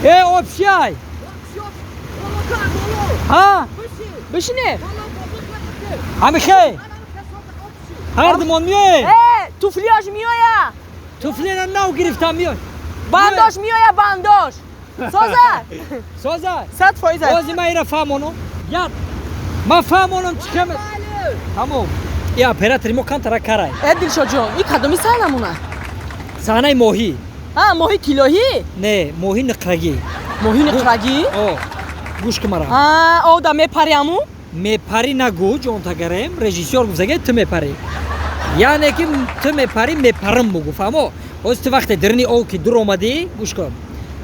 Э, обшай. Ҳа? Бишине. Ҳамихе. Ҳардумон миёем. Э, туфлиаш миёя. Туфлира нав гирифтам миёй. Бандош миёя, бандош. Соза. Соза. 100%. Бози ман ира фаҳмонам. Я ман фаҳмонам чӣ кам. Тамом. И оператори мо камтара карай. Э, Дилшодҷон, и кадоми саҳнамона? Саҳнаи моҳӣ. А, моҳи тиллоҳӣ? Не, моҳи ниқрагӣ. Моҳи ниқрагӣ? О, гӯш ки мара. А, ода мепариаму? Мепарӣ нагӯ, ҷонтагарем. Режиссёр гуфтаге ту мепарӣ. Яъне ки ту мепарӣ, мепарам бугӯ, фаҳмо? Ҳозир ту вақте дирни ов ки дур омадӣ, гӯш кун.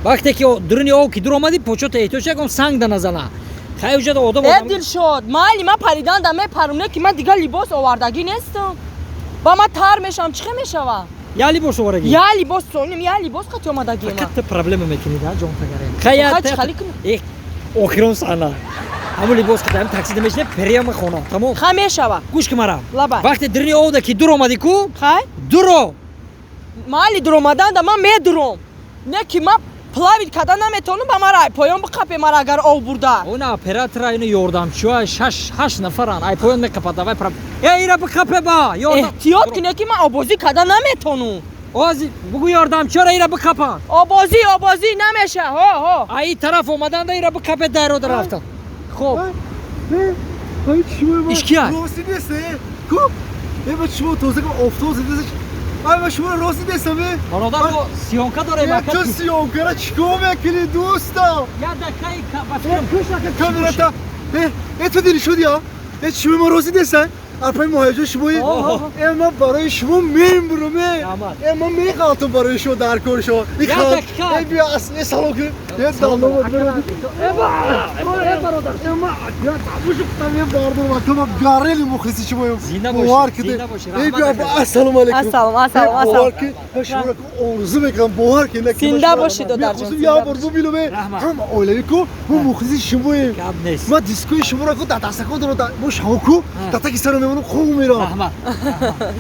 Вақте ки дурни ов ки дур омадӣ, почота эҳтиёҷ ягон санг да назана. Хай уҷада одам Э, Дилшод, майли ман париданда мепарам, не ки ман дигар либос овардагӣ нестам. Ба ман тар мешавам, чӣ хел мешавам? Я либос овардагӣ? Я либос соним, я либос қати омадагӣ ман. Фақат ту проблема мекунӣ, да, ҷонтагарем. Хай я Хай чӣ хали кунам? Э, охирон саҳна. Ҳамун либос қати ҳамин таксида мешинем, прямо хона. Тамом. Хай мешава. Гӯш ки мара. Лабай. Вақте дурни овда ки дур омадӣ ку, Хай? дуро. Майли дуромаданда ман медуром. Не ки ман плавить карда наметавонам, ба ман ай поён биқапе мара агар ов бурда. Она оператора, ина ёрдамчиа, шаш ҳашт нафаран. Ай поён меқапад, давай проб. Э, ира биқапе ба. Ёрдам. Эҳтиёт кунед ки ман обозӣ карда наметавонам. Ози бугу ёрдамчиара ира биқапан. Обозӣ, обозӣ намеша. Ҳо, ҳо. Ай тараф омаданда ира биқапе дайрода рафтан. Хоб. Иш кия? Рости нест, э? Ку? Э, ба шумо тоза кам офтоб зида. Ай, ба шумо рости нестам, э? Бародар, мо съёмка дорем, ака. Ту съёмкара чикор мекунӣ, дӯстам? Я дақиқаи ба фикрам. Камерата. Э, э, ту дили шуди, а? Э, шумо мо рости нестан? Апаи моҳиҷон шумои? Э, ман барои шумо мембурам, э. Раҳмат. Э, ман меғалтам барои шумо дар кори шумо. Я дақиқа. Э, биё, э, салом кун. Э, далломат бародар. Э, бародар. Э, ман я табушу кутам, э, бардорам, ака, ман гарели мухлиси шумоем. Зинда бошӣ, Бовар кунед. зинда бошӣ, Э, раҳмат биё, ака. ассалому алайкум. Ассалом, ассалом, Э, ассалом. бовар кунед, ман шуморо орзу мекунам, бовар кунед, ки ман Зинда шуморо бошӣ, додарҷон, мехостам зинда як бор бошӣ. бубинам, э. Раҳмат. Ҳама оилавӣ ку, мо мухлиси шумоем. Гап нест. Ман дискои шуморо ку дар дастакон дорам, мо шаво ку, дар таки саро мемонам, хоб меравам. Раҳмат.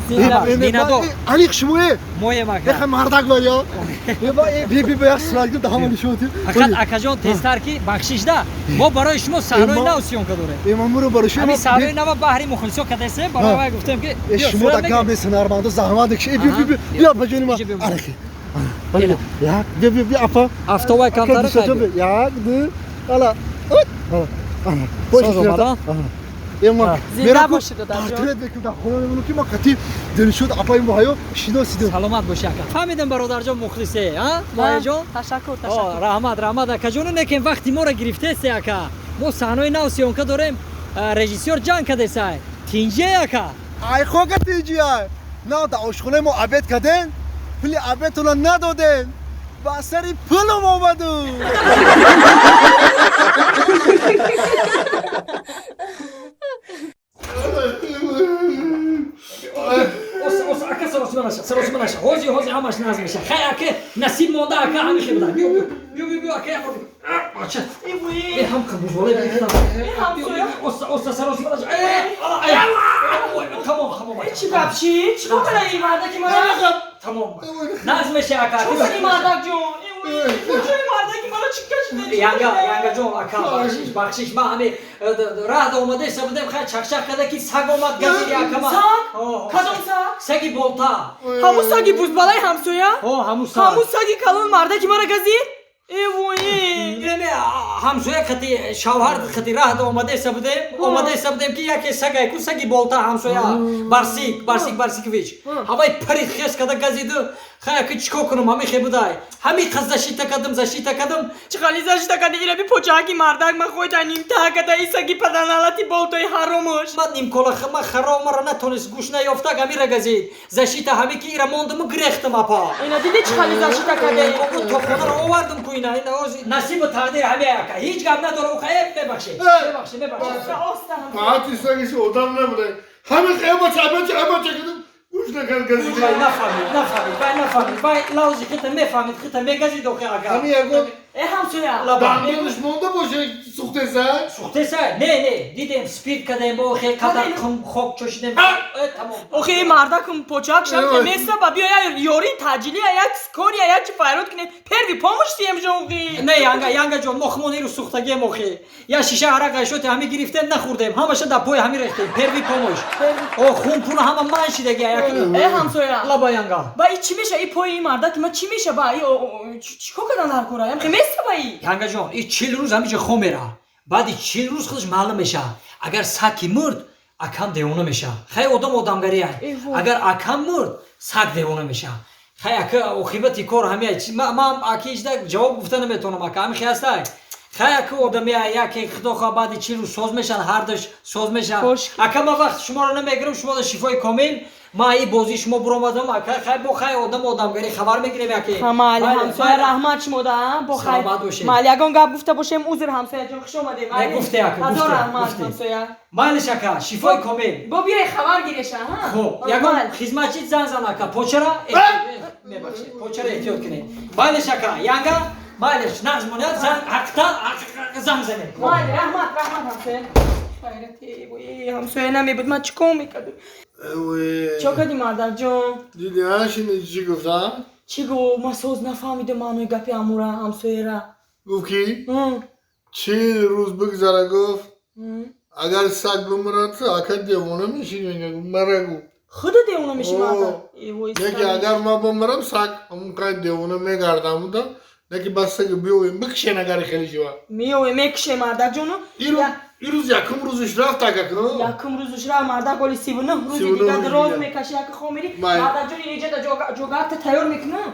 Зинда Э, э, Миннатдор. э, аниқ шумое. Моем ака. Эхе мардак ва я. Э, ба, э, би, би, ба, як сурат гирифт, ҳама нишон дид. Фақат акаҷон тезтар ки бахшишда. Мо барои шумо саҳнаи Э, нав съёмка дорем. Э, ман мурам барои шумо. Ҳамин саҳнаи нава баҳри мухлисо кадесем, барои вай гуфтем ки Э, биё, шумо сурат да гап мегирем. нест, ҳунармандо заҳмат мекашед. Э, биё, биё, биё, Аҳа. биё, ба ҷони ман. Иҷа биё. Арахи. Ана, як, биё, биё, биё, апа. Автобай Ака, камтар Дилшодҷон, қайб. биё. Як, ду, ала. Ут, ала, ана. Бош, Соз омадан? ана. Э, ман Зинда мерам ку, бошӣ, додарҷон. портрет мекунам, дар хона мемонам ки ман қатъи Дилшод апаи моҳаё шиносидем. Саломат бошӣ ака. Фаҳмидам бародарҷон мухлисе, а? Моҳияҷон? Ташаккур, О, ташаккур. раҳмат, раҳмат акаҷону некем вақти моро гирифтесе ака. Мо саҳнаи нав съёмка дорем, режиссёр ҷанг кадесай. Тинҷе ака. Ай хока тинҷиай. На дар ошхонаи мо обед карден, пули обедтона надоден. Ба сари пулам омаду. Ос, ос, ака саросима наша, саросима наша. Ҳози, ҳози ҳамаш назм меша. Хай ака, насиб монда ака ҳами хебда. Биё, биё, биё, биё, биё, ака, як бор. А, бача. Э, ҳам қабузоле бигирам. Биё, биё, ос, ос, саросима наша. Э, ала, э, ой, тамом, тамом. ака. Чӣ гап чӣ? Чӣ кор кара ин мардаки мара? Тамом. Назм меша ака. Чӣ ин мардак ҷон? Куҷо ин мардаки мара чӣ кашида? Янга, янга ҷон, ака, бахшиш, бахшиш. Ман ҳами раҳ да омадаеса будем, хай чақчақ карда ки саг омад газиди акама. Саг? О, Кадом саг? Саги болта. Ҳамун саги бузбалаи ҳамсоя? О, ҳамун саг. Ҳамун саги калон мардаки мара газид? Э, вой. Ине ҳамсоя қати шавҳар қати раҳ да омадаеса будем, омадаеса будем ки яке сагай ку саги болта ҳамсоя. Барсик, Барсик Барсикович. Ҳавай парид хес када газиду. Хай ака чикор кунам, ҳами хе будай. Ҳами қаз защита кардам, защита кардам. Чӣ хали защита карди? Ира би почааки мардак ма хойта нимта када и саги паданалати болтои ҳаромуш. Ман нимкола ма харом мара натонист гӯш наёфтак ҳамира газид. Защита ҳами ки ира мондаму гирехтам апа. Ина диди чӣ хали защита карди? То хонаро овардам ку ина, ина ози насибу тақдир ҳами ака. Ҳеҷ гап надорам, хай мебахшед. Мебахшед, мебахшед. Қати сагиш одам набуда. Ҳамин эбача, эбача, эбача кардам, гӯш накард газид. Вай нафаҳмид, нафаҳмид, вай нафаҳмид. Вай лавзи хита мефаҳмид, хита мегазид охи ака. Ҳамин ягон Э ҳамсоя. Дандонаш монда боша сӯхтеса? Сӯхтеса? Не, не, дидем спирт кардем, бо хе қадар қум хок чошидем. Э, тамом. Охи ин мардакум почак шам ки места ба биё я ёри таҷили я скорая я чи файрод кунем. Первый помощь тием ҷонғи. Не, янга, янга ҷон, мо хумон иру сӯхтагием охи. Я шиша арақ айшоти ҳами гирифтем, нахӯрдем. Ҳамаша дар пои ҳами рехтем. Первый помощь. О, хун пуна ҳама ман шидаги як. Э ҳамсоя. Лаба янга. Ба и чӣ меша? И пои ин мардак ма чӣ меша? Ба и чӣ кор кардан дар кора? Ям хе места ба и. Янга ҷон, и 40 рӯз ҳамиҷа хом мера. Баъди 40 рӯз худаш маълум меша. Агар саки мурд, акам девона меша. Хай одам одамгария. Агар акам мурд, саг девона меша. Хай ака оқибати кор ҳамия. Ман аки ҳеҷ ҷавоб гуфта наметавонам ака. Ҳами хе ҳастай. Хай ака одамия яке худо хоҳ баъди 40 рӯз соз мешан, ҳардуш соз мешан. Ака ман вақт шуморо намегирам, шумо да шифои комил. Ман ин бозии шумо буромадам ака. Хай бо хай одам одамгарӣ хабар мегирем яке. Майли ҳамсоя, раҳмат шумо да, бо хай. Саломат бошед. Майли, ягон гап гуфта бошем, узр ҳамсоя ҷон, хуш омадем. Не гуфте ака, Ҳазор гуфте, раҳмат гуфте. ҳамсоя. Майлиш ака, шифои комил. Бо биёй хабар гиреша, ҳа? Хуб, ягон хизматчи зан зан ака, почара мебахшед, почара эҳтиёт кунед. Майлиш ака, янга, майлиш, нағз монад, зан ҳақтан занг занед. Майли, раҳмат, раҳмат ҳамсоя. Хайрат, эй, ҳамсоя намебуд, ман чӣ кор мекардам? Чӣ кардӣ мардакҷон? Дидӣ, ҳа, шини чӣ гуфта? Чӣ гуфт? Ман соз нафаҳмидам маънои гапи амура ҳамсояра. Гуфт ки 40 рӯз бигзара, гуфт агар саг бимирад, ака девона мешӣ, мара гуфт. Худо девона мешӣ мардак. Не ки агар ман бимирам, саг ҳамон қай девона мегардам буда. Не ки бас саг биёем бикшен агар хеле шава. Меоем мекушем мардакҷону. Ирӯз якум рӯзиш рафт ака ку. Якум рӯзиш рафт мардак, оли 39 рӯзи дига дроз мекаши ака хомири. Мардакҷон инҷа да ҷогарта тайёр мекунам.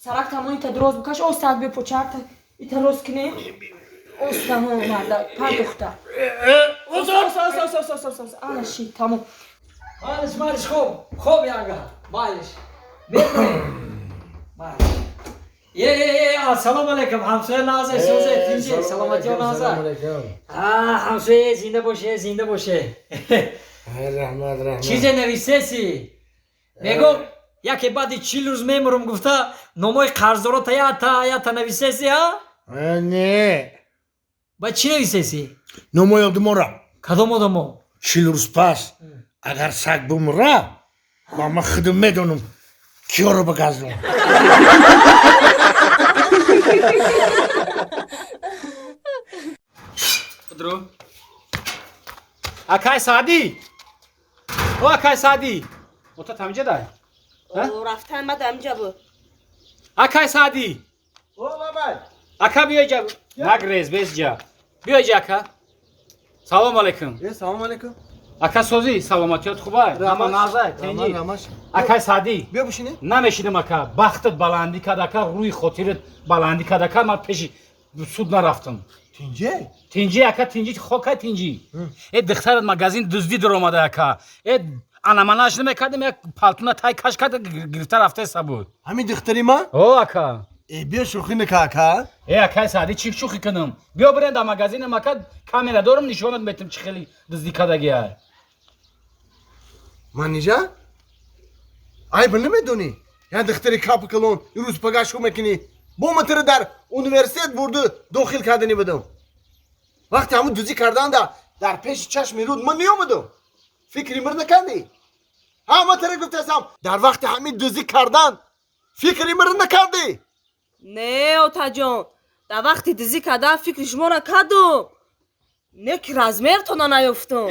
Сарак тамони та дроз бикаш, остак биё почакта ита роз кунем. Оста ҳо мардак пардохта. Оса оса оса оса оса оса. Ана ши тамом. Майлиш, майлиш, хоб, хоб янга, майлиш. Мекунем. Майлиш. Е, е, е, ассалому алайкум, ҳамсоя нағзе, созе, тинҷе, саломатиё нағзе. А, ҳамсоя зинда боше, зинда боше. Раҳмат, раҳмат. Чизе нависеси. Мегум, яке баъди 40 рӯз мемурам гуфта, номои қарздорота ята, ята нависеси, а? Не. Ба чӣ нависеси? Номои одамора. Кадом одамо? 40 рӯз пас агар саг бимира, ман худам медонам киёро бигазонам. Дру. Акай Саъдӣ. О акай Саъдӣ. Ота тамиҷа дай. Рафтан мад амҷа буд. Акай Саъдӣ. О лабай. Ака биё иҷа. Нагрез бес ҷа. Биё иҷа ака. Салом алейкум. Э, салом алейкум. Ака созӣ, саломатиёт хубай. Ҳама нағзай, тенҷи. Акай Саъдӣ. Биё бишинӣ. Намешинам ака. Бахтат баландӣ кард ака, рӯи хотират баландӣ кард ака, ман пеши суд нарафтам. Тинҷе? Тинҷи ака, тинҷи хока тинҷи. Э духтарат магазин дуздӣ даромада ака. Э анаманаш намекардем, як палтуна тай каш карда гирифта рафтеса буд. Ҳамин духтари ман? О ака. Э биё шӯхӣ нака ака. Э акай Саъдӣ чӣ шӯхӣ кунам? Биё бирем дар магазинам ака, камера дорам, нишонат метам чӣ хеле дуздӣ кардагиай. Манижа? Айб намедонӣ? Я духтари капи калон ирӯз пага шӯ мекунӣ. Бо ман туро дар университет бурду дохил кардани будам. Вақте ҳамун дуздӣ карданда дар пеши чашми руд ман меомадам. Фикри мир накардӣ? Ҳа, ман туро гуфтасам, дар вақти ҳамин дуздӣ кардан фикри мир накардӣ? Не, отаҷон, дар вақти дуздӣ кардан фикри шуморо кардум. Не ки размертона наёфтум.